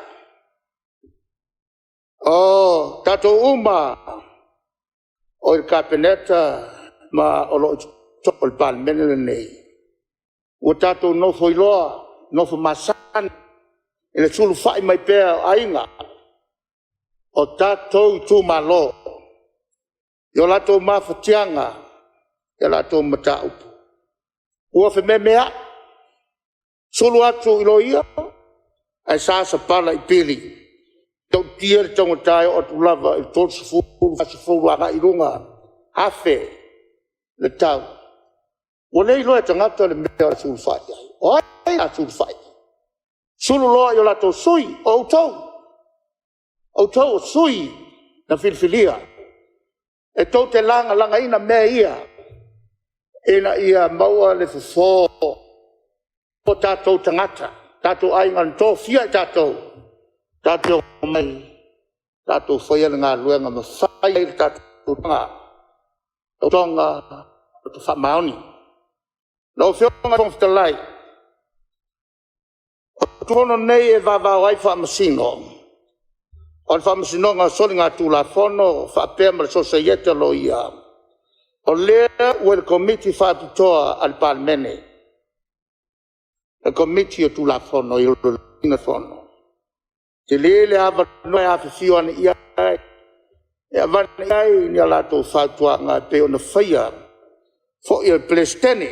O tatou uma lava o le Kapeneta ma o lo o i totonu o le Palemene lenei, ua tatou nofo iloa, nofo masani i le sulufai mai pea o aiga, o tatou itumalo, i o latou mafatiaga i a latou mataupu. Ua fememeai, sulu atu i loia ae sa pala i pili. E matautia le taugata e oo atu lava i le $30, $40 agai i luga afe le tau. Ua le iloa e tagata le mea o le a sulufai i ai. O ai o le a sulufai i ai? Sulu loa i o latou sui, o outou. O outou o sui na filifilia e tou te lagalagaina mea ia, ina ia maua le fofo o tatou tagata, tatou aiga na tofia i tatou, tatou te omai tatou faia le galuega ma fai ai le tatou tautoga faamaoni. Lau Afioga i le Fofoga Fetalai, o Tulafono nei e vavao ai Faamasino, o le Faamasinoga o Soligatulafono faapea ma le Sosaiete a Loia, o lea ua i le Komiti Faapitoa a le Palemene, le Komiti o Tulafono e iloiloina Tele le avanoa e afifio ane i ai, e avane i ai ni a latou fautuaga e pei ona faia foi e le Peresetene,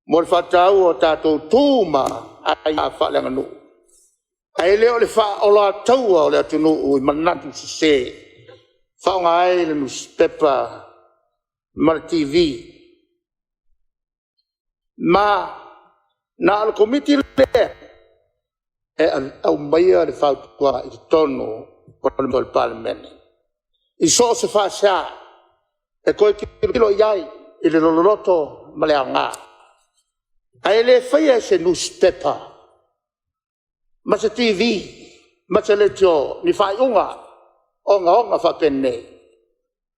mo le faataua o tatou tu ma aia faale-aganuu. Ae le o le faaoloataua o le atunuu i manatu sese, faaaoga ai le nusipepa ma le TV. Ma na o le Komiti lea e aumaia le fautuaga i totonu o le Palemene, i so o se faasea e toe tilotilo i ai i le loloto ma le aoga. Ae le faia e se nusipepa ma se TV ma se leitio ni faaiuga ogaoga faapenei,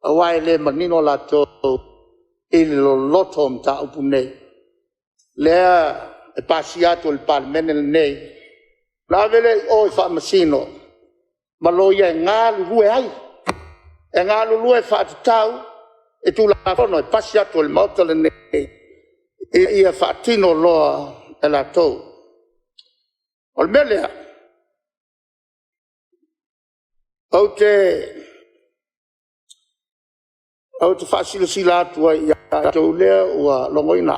aua e le manino latou i le loloto o mataupu nei. Lea e pasia atu e le Palemene lenei, ona ave lea i o i faamasino ma loia e galulue ai. E galulue faatatau i Tulafono e pasi atu e le Maota lenei, ina ia faatino loa e latou. O le mea lea, ou te faasilasila atu ai ia i tatou lea ua logoina,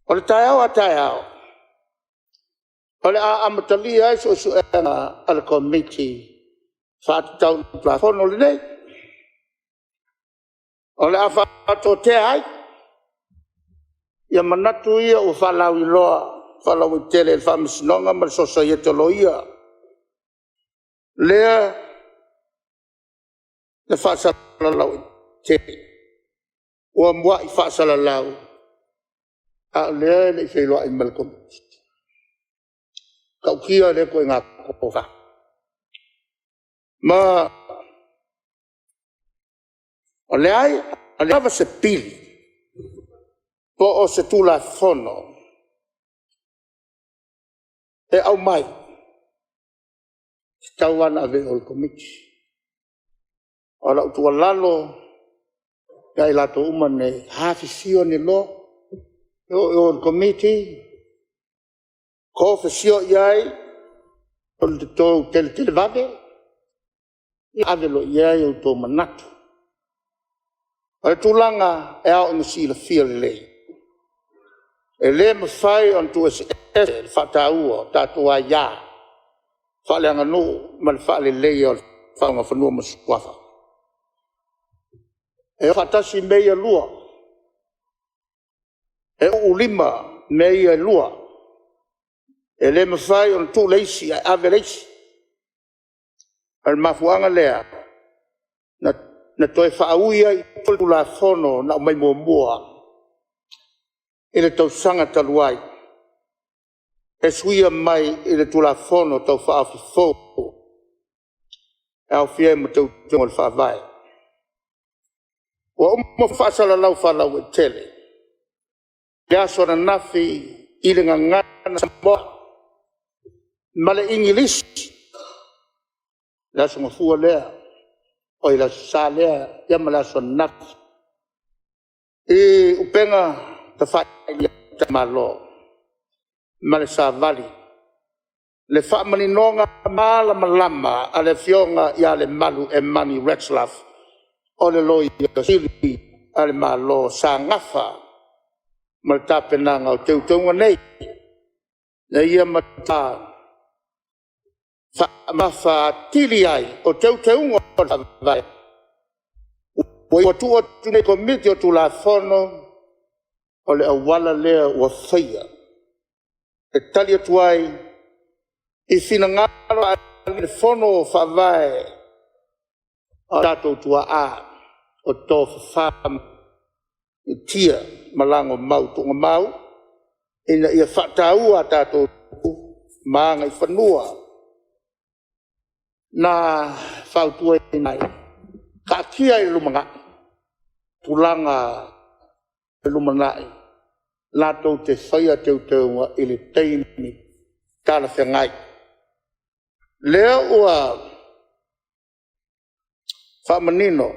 o le taeao a taeao, o le a amatalia ai suesuega a le Komiti faatatau i le Tulafono lenei. O le a faatoatea ai ia manatu ia ua faalauiloa faalauaitele e le Faamasinoga ma le Sosaiete a Loia, lea na faasalalau ua muai faasalalau, a o lea e le i feiloai ma le Komiti. E matautia lea ituaiga tofa. Ma o leai lava se pili po o se Tulafono e aumai, e tatau lava ona ave i o i le Komiti. O lau tuualalo ia i latou uma nei, afifio ane loa, o i o i le Komiti, tofe i ai lo outou teletelevave, ave loa i ai outou manatu. O le tulaga e ao ina silafia lelei, e le mafai ona tuueseese le faataua o tatou aia faale-aganuu ma le faaleleia o le Tulafono o Fanua ma Suafa. E o faatasi mea ia e lua, e uu lima mea ia e lua. E le mafai ona tuu le isi ae ave le isi. O le mafuaaga lea na toe faaui ai i tua le Tulafono na aumai muamua i le tausaga talu ai, e suia mai i le Tulafono Tau Faaofi fou, e aofia ai ma Teuteuga o le Faavae. Ua uma faasalalau faalauaitele i le aso ananafi i le Gagana Samoa ma le Igilisi, le Aso Gafua lea, oi le Aso Sa lea ma le aso ananafi, i upega tafailagi ma le Savali, le faamaninoga malamalama a le Afioga ia Lemalu Emanu Retzlaff, o le Loia Sili a le Malo sa nafa ma le tapenaga o teuteuga nei. Na ia matua faamamafa atili ai o Teuteuga o le Faavae, ua tuu atu nei i le Komiti o Tulafono, o le auala lea ua faia e tali atu ai i finagalo faaalia i le Fono Faavae a o tatou tuaa o tofafa Mutiia ma Lagomau Tuugamau, ina ia faataua a tatou tu ma agaifanua. Na fautuaina ai, taatia i le lumanai tulaga o le lumanai latou te faia teuteuga i le taimi talafeagai. Lea ua faamanino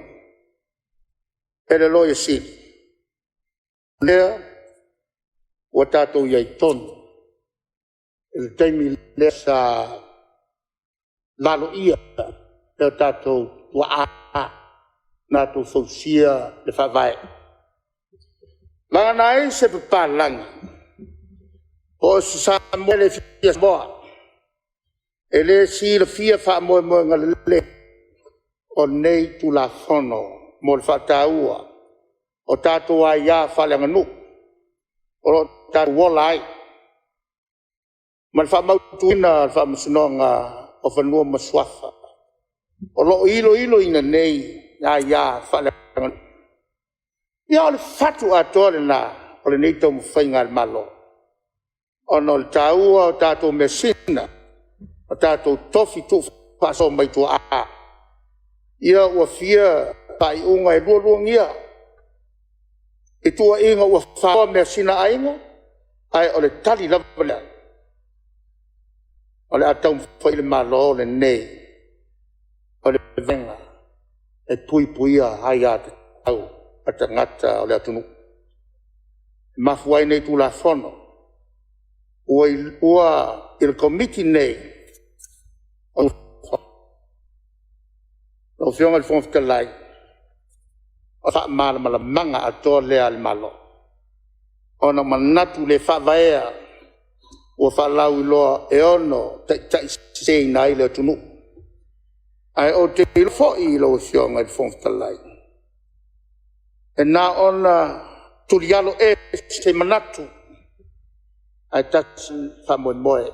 e le Loia Sili, o lea ua tatou i ai tonu I le taimi lea sa valoia e o tatou tuaa na latou fausia le Faavae. Vagana ai se papalagi, po o se Samoa le fia Samoa, e le silafia faamoemoega lelei o nei Tulafono mo le faataua o tatou aia faale-aganuu o lo o tatou ola ai. Ma le faamautuina o le Faamasinoga o Fanua ma Suafa. O lo o iloiloina nei aia faale-aganuu. Ia o le fatu atoa lena o lenei taumafaiga a le Malo, ona o le taua o tatou measina, o tatou tofi tuufaasoa mai tuaa. Ia ua fia faaiuga e lualuagia i tuuaiga ua faoa measina a aiga, ae o le tali lava lea, o le a taumafai le Malo lenei o le vaega e puipuia aia tatau a tagata o le atunuu. E mafua ai nei Tulafono ua i le Komiti lenei. Lau Afioga i le Fofoga Fetalai, o le faamalamalamaga atoa lea a le Malo, ona o manatu le faavaea ua faalauiloa e ono taitaiseseina ai le atunuu. Ae ou te iloa foi lau Afioga i le Fofoga Fetalai, e na ona tulialo ese manatu, ae tasi le faamoemoe,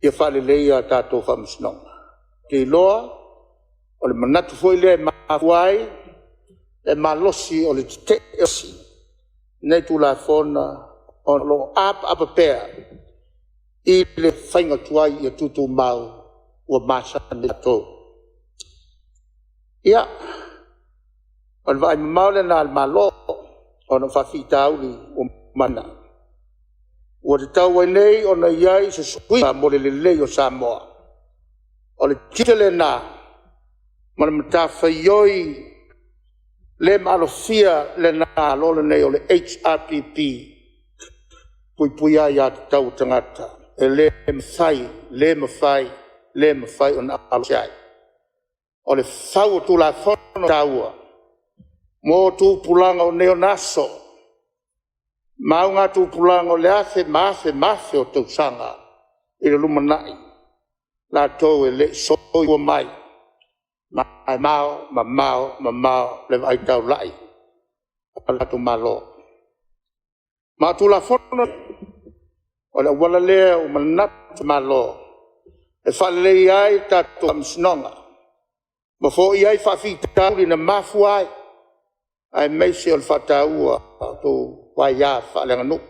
ia faaleleia a tatou faamasinoga. Ou te iloa o le manatu foi lea e mafua ai le malosi o le tetee o isi i nei Tulafono, ona o lo o apaapa pea i le faiga tuai ia tutumau ua masani ai tatou. Ia, o le vaai mamao lena a le Malo ona o faafitauli ua matauina. Ua tatau ai nei ona i ai se suiga mo le lelei o Samoa. O le tiute lena ma le matafaioi le maalofia lena a le Malo lenei o le HRPP, e puipuia aia tatau a tagata. E le mafai, le mafai, le mafai ona aloese ai. O le fau o Tulafono taua mo tupulaga o nei ona aso, ma augatupulaga o le afe ma afe ma afe o tausaga i le lumanai, latou e le i soifua mai, ma e mamao, mamao, mamao le vaai taulai a lo tatou Malo. Ma o Tulafono nei, o le auala lea ua manatu le Malo e faaleleia ai a tatou Faamasinoga, ma foia ai faafitauli na mafua ai, aemaise o le faataua o tatou aia faale-aganuu.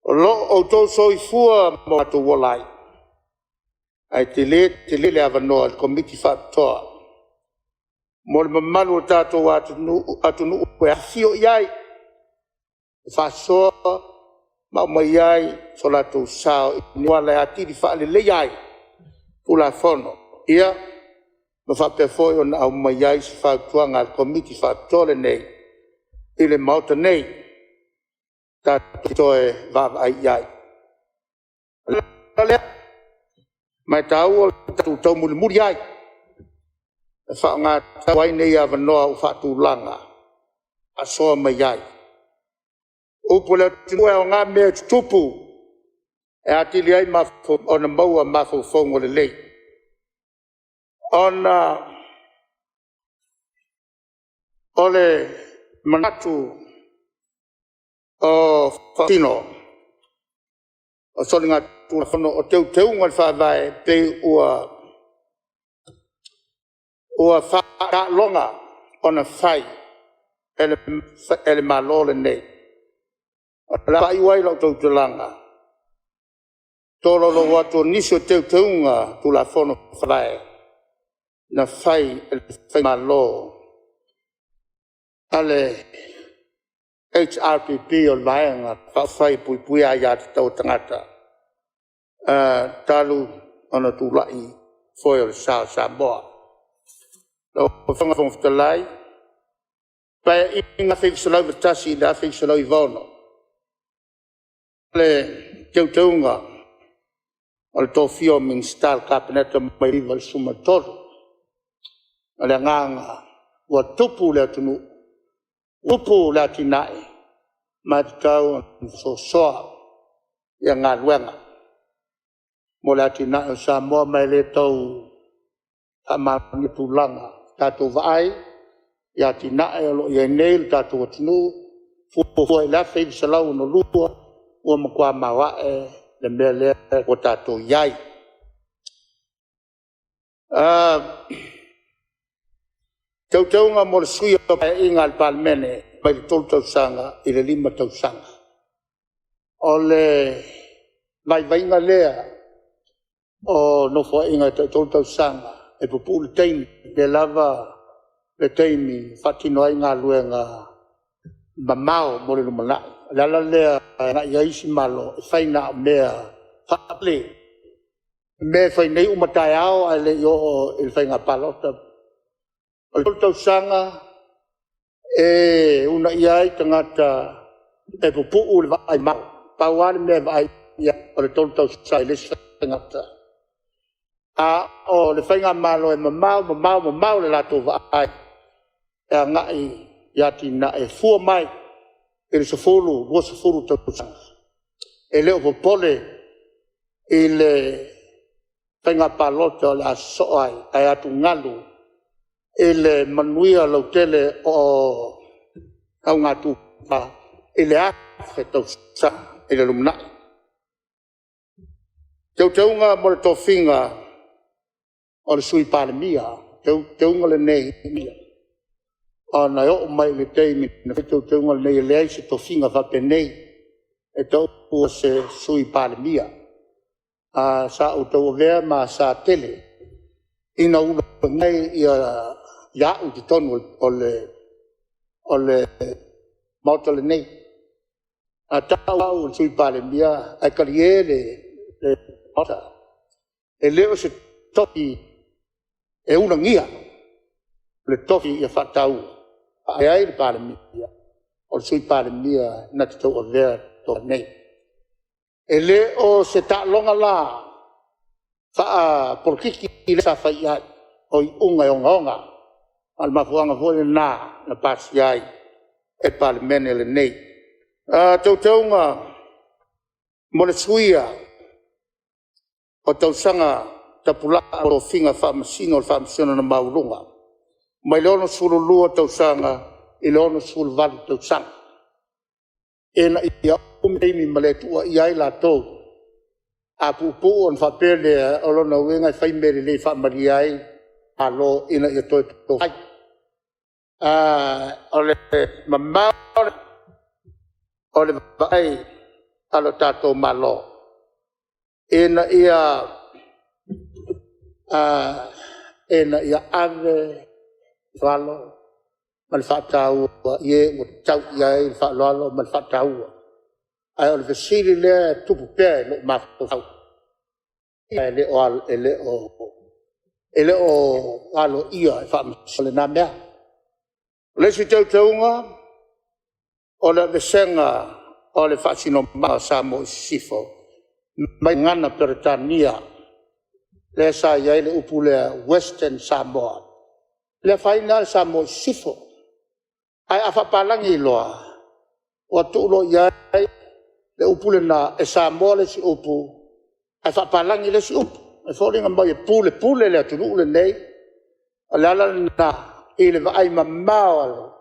O lo o outou soifua ma o matou ola ai, ae tele tele le avanoa i le Komiti Faapitoa mo le mamalu o le tatou atunuu e afifio i ai, e faasoa ma aumai ai so latou sao i ni auala e atili faaleleia ai Tulafono ia, ma faapea foi ona aumai ai se fautuaga a le Komiti Faapitoa lenei i le Maota nei, tatou te toe vaavaai i ai. O le ala lea, ma e taua lo tatou taumulimuli ai, e faaaoga tatau ai nei avanoa ua faatulaga e faasoa mai ai. O upu a le atunuu, e aoga mea e tutupu e atili ai ona maua mafaufauga lelei. Ona o le manatu o faamasino o soligatulafono o teuteuga o le Faavae, e pei ua faataaloga ona fai e le Malo lenei. O le a faaiu ai lau tautalaga, tolaulau atu o nisi o Teuteuga o Tulafono Faavae na fai e le Faigamalo a le HRPP, o le Vaega Faaupufai e Puipuia Aia Tatau a Tagata, talu ona tulai i le foe o le sa o Samoa. Lau Afioga i le Fofoga Fetalai, Paeaiga 1991-1996, Le teuteuga o le tofia o Minisita o le Kapeneta mai le 9 i le 13. O le agaga ua tupu le atunuu, tupu le atinae, ma e tatau ona faasoasoa ia galuega mo le atinae o Samoa. Ma e le tau faamaonia tulaga, tatou vaai i atinae o lo o i ai nei lo tatou atunuu, fuafua i le 1962, ua matua maoae le mea lea ua tatou i ai. Teuteuga mo le suia o Paeaiga a le Palemene mai le 3 tausaga i le 5 tausaga. O le vaivaiga lea o Nofoaiga e tai 3 tausaga, e puupuu le taimi, le lava le taimi e faatino ai galuega mamao mo le lumanai. O le ala lea e agai ai isi Malo e fai na o mea faapapale, mea e fai nei uma taeao ae le i oo i le faiga palota. O le 3 tausaga e uunaia ai tagata e puupuu le vaai mamao. E pau lava le mea e vaai i ai o le 3 tausaga i le isi faiga palota. A o le Faigamalo e mamao, mamao, mamao le latou vaai e agai i atinae e fua mai i le 10, 20 tausaga. E le o popole i le faiga palota o le a sosoo ai, ae atugalu i le manuia lautele o augatupa i le 1,000 tausaga i le lumanai. Teuteuga mo le tofiga o le Sui Palemia. O le teuteuga lenei, ona e oo mai i le taimi na fai ai teuteuga nei, e leai se tofiga faapenei, e tatau o se Sui Palemia. Sa ou tauavea ma sa tele ina ulagia ai ia au i totonu o le Maota lenei. A tau au o le Sui Palemia ae talie le Maota. E le o se tofi e ulagia, o le tofi ia faataua. A leai le Palemia, o le Sui Palemia na te tauavea tofiga nei. E le o se taaloga la faapolokiki lea sa fai i ai, o iuga e ogaoga. O le mafuaaga foi lena na pasia ai e le Palemene lenei. Teuteuga mo le suia o tausaga tapulaa mo tofiga faamasino o le Faamasinoga Maualuga, mai le 62 tausaga i le 68 tausaga. Ina ia umi taimi ma le tuuaia ai latou. A puupuu ona faapea lea, o lona uiga e fai mea lelei e faamalie ai Malo ina ia toe tofia ai. O le mamao o le vaai a lo tatou Malo, ina ia ave le faaaloalo ma le faataua i e ua tau i ai le faaaloalo ma le faataua. Ae o le fesili lea e tupu pea i lou mafaufau, e le o aloaia e Faamasino lena mea. O le isi teuteuga, o le aveeseina o le faasinomaga o Samoa i Sisifo mai le gagana Peretania, lea sa i ai le upu lea Western Samoa. E le afaina lava le Samoa i Sisifo, ae a faapalagi loa, ua tuu loa i ai le upu lena e Samoa le isi upu, ae faapalagi le isi upu. E foliga mai e pulepule le atunuu lenei. O le ala lena i le vaai mamao a le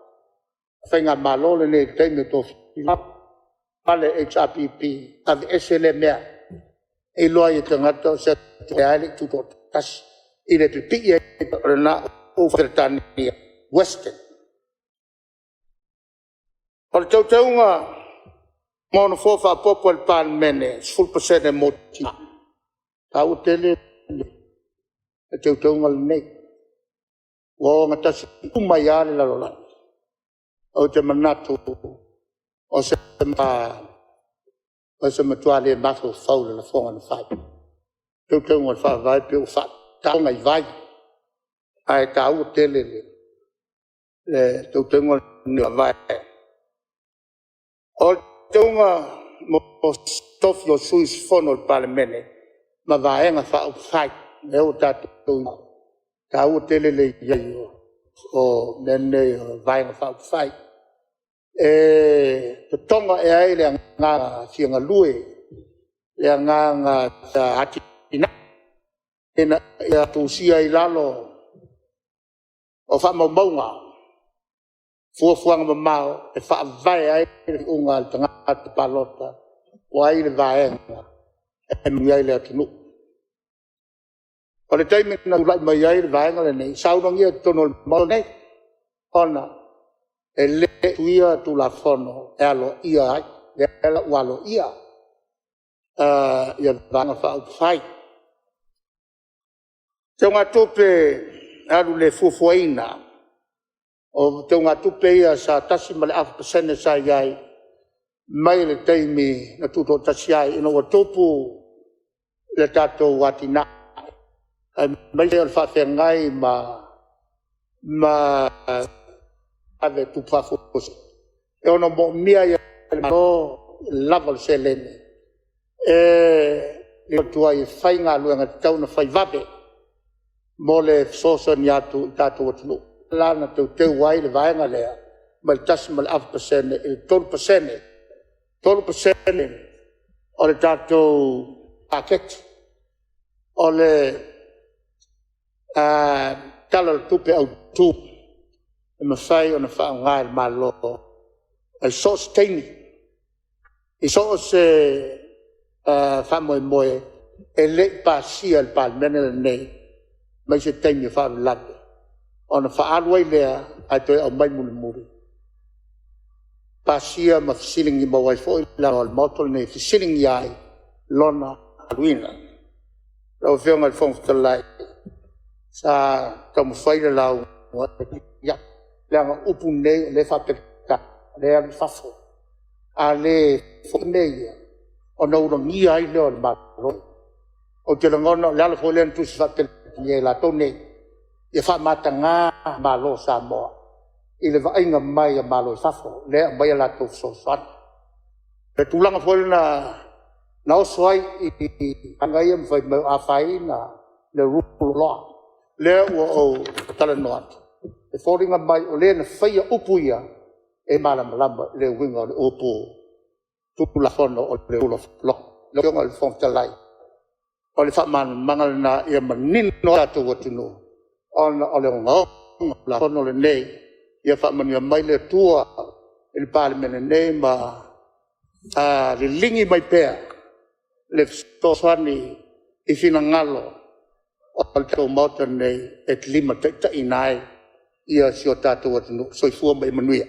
Faigamalo lenei i le taimi o tofia ai le HRPP, aveese lea mea. E iloa ai e tagata o se atunuu lea e le i tutoatasi. I le pipii ai pea o lena upu faa-Peretania, Western. O le teuteuga mo Nofoa faaopoopo o le Palemene, 10% mo tina. E taua tele le teuteuga lenei. Ua ogatasi uma ai lava le lalolagi. Ou te manatu o se matua le mafaufau le lafoga na fai. O Teuteuga o le Faavae pei ua faataaloga i vai, ae taua tele le Teuteuga lenei o le Faavae. O le Teuteuga mo Tofi o sui usufono o le Palemene ma Vaega Faaupufai. Lea ua tatou iloa, e taua tele le i ai o mea nei o Vaega Faaupufai. E totoga i ai le agaga fia galue, le agaga fia atinae, ina ia tusia i lalo o faamaumauga fuafuaga mamao e faavae ai le faaiuga a le tagata palota, o ai le vaega e manuia ai le atunuu. O le taimi na tulai mai ai le Vaega lenei, sa ulagia i totonu o le Maota lenei, ona e le i suia Tulafono e aloaia ai. O lea la ua aloaia ia Vaega Faaupufai. O teugatupe alu le fuafuaina. O teugatupe ia sa 1.5% sa i ai mai le taimi na tutoatasi ai, ina ua tupu le tatou atinae, aemaise o le faafeagai ma faalavelave tupu faafuasei. E ono manaomia ai e le Malo le lava o le seleni e liliu atu ai e fai galuega e tatau ona fai vave, mo le fesoasoani atu i lo tatou atunuu. O lea la na teuteu ai le vaega lea, mai le 1.5% i le 3%. 3% o le tatou paketi. O le Tala o le Tupe Autu, e mafai ona faaaoga e le Malo i so o se taimi, i so o se faamoemoe e le i pasia e le Palemene lenei, aemaise taimi o faalavelave. Ona faaalu ai lea, ae toe aumai mulimuli, pasia ma fesiligia maua ai foi le avanoa o le Maota lenei e fesiligia ai lona faaaluina. Lau Afioga i le Fofoga Fetalai, sa taumafai le lauga e leaga o upu nei o lea e faa-Peretania o lea e alu i fafo. A le foia mea ia, ona ulagia ai lea o le Malo lenei. Ou te lagona o le ala foi lea na tusi faa-Peretania ai e latou nei, ia faamataga le Malo o Samoa i le vaaiga mai a Malo i fafo, lea e aumai a latou fesoasoani. O le tulaga foi lena na oso ai i i vaega ia ma fai mai ua afaina le Rule of Law. O lea ua ou talanoa atu, e foliga mai o le na faia upu ia, e le malamalama i le uiga o le upu Tulafono o le Rule of Law. Lau Afioga i le Fofoga Fetalai, o le faamalamalamaga lena ia manino ai lo tatou atunuu, ona o le ogaoga o le Tulafono lenei. Ia faamanuia mai le Atua i le Palemene nei ma liligi mai pea le fesoasoani i finagalo o le tatou Maota lenei e te limataitaiina ai si o tatou atunuu. Soifua ma ia manuia.